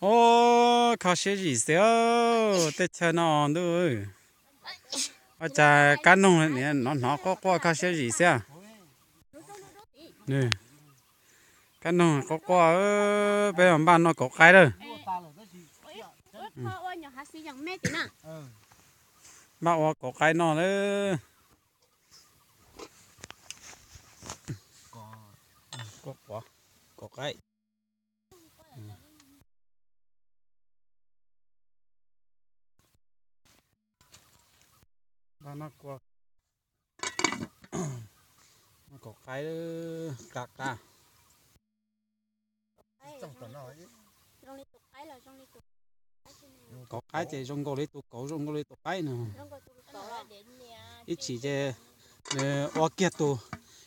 Au, kho siab zim xwb, tej chaw no ntuj. Ua cas kab noog hnov hnov quaj quaj kho siab zim xwb. Kab noog quaj quaj, peb npaj noj kauv qaib lawm. Npaj ua kauv qaib noj lawm. Kauv qaib. Npaj noj kauv qaib, qab qab. Kauv qaib ces zoo nkaus li tus kauv zoo nkaus li tus qaib no. Ib chim ces nws ua kiag tus,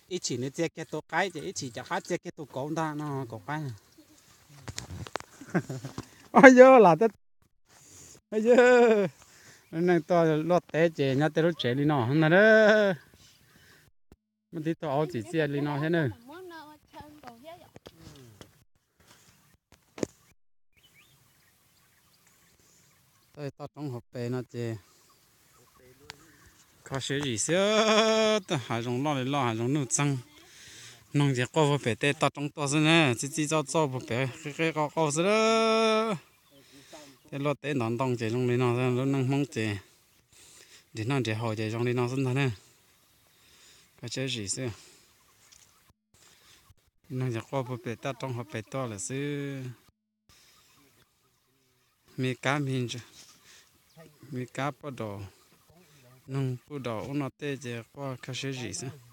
ib chim nws txia kiag tus qaib ces ib chim rov qab txia kiag tus kauv ntag no kauv qaib. Yog lam, yog neeg tuaj luaj teb ces nyob tej lub tsev li no ntag na. Muaj tib tug aub txim txiaj li no thiab na. Toj roob hauv pes no ces kho siab zim xwb, hav zoov loj li loj, hav zoov nuj txeeg. Noog ces quaj puag pem tej toj roob tuaj xwb na, txij txij txoj txoj puag pem qib qib qauj qauj xwb. Tej luaj teb ntov ntoo ces zoo li no, lub neej Hmoob ces nrhiav noj nrhiav haus ces zoo li no xwb ntag na. Kho siab zim xwb. Noog ces quaj puag pem toj roob hauv pes tuaj lawm xwb. Me kab me ntsa, me kab poj daum, noog poj daum ub no tej ces quaj kho siab zim xwb.